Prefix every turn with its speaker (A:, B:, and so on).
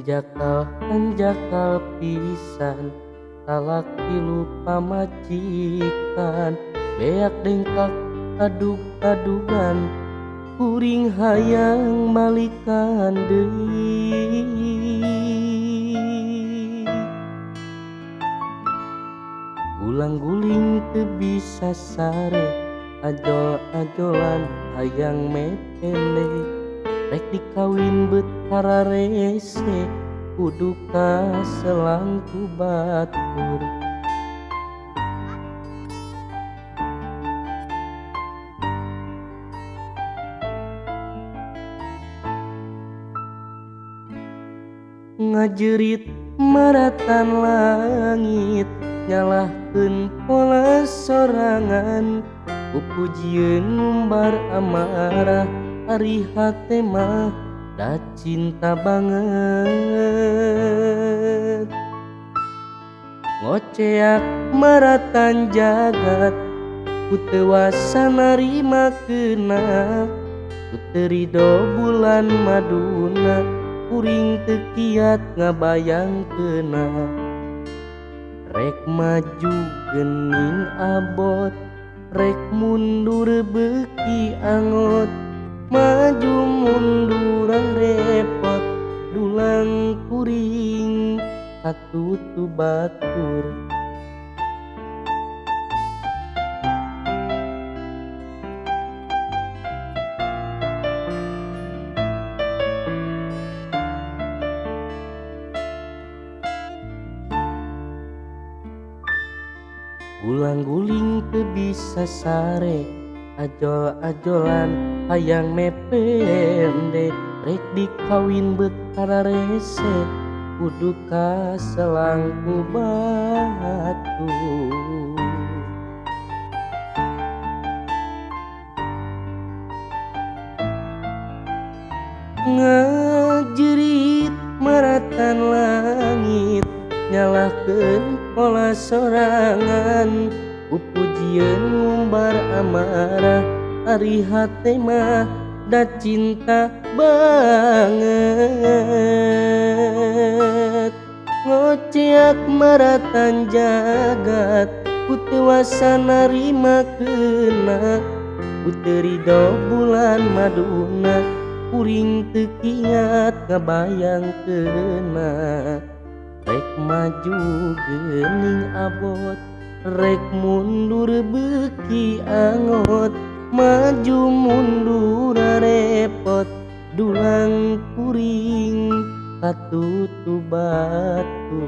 A: Hanjakal hanjakal pisan talak tilu pamajikan beak dengkak adug-adugan kuring hayang balikan deui. Gulang-guling teu bisa sare ajol-ajolan hayang mepende rek dikawin beut hararese kudu kaselang ku batur. Ngajerit maratan langit nyalahkeun pola sorangan pupujieun ngumbar amarah ari hate mah da cinta banget. Ngoceak maratan jagat ku teu wasa narima keuna ku teu rido bulan maduna kuring teu kiat ngabayangkeuna. Rek maju geuning abot rek mundur beuki angot maju mundur repot dulang kuring katutu batur. Gulang-guling teu bisa sare ajol-ajolan hayang mepende rek dikawin beut hararese kudu kaselang ku batur. Ngajerit maratan langit nyalahkeun pola sorangan pupujieun ngumbar amarah ari hate mah da cinta banget. Ngoceak maratan jagat ku teu wasa narima keuna ku teu rido bulan maduna kuring teu kiat ngabayangkeuna. Rek maju geuning abot rek mundur beuki angot maju mundur repot dulang kuring katutu batur.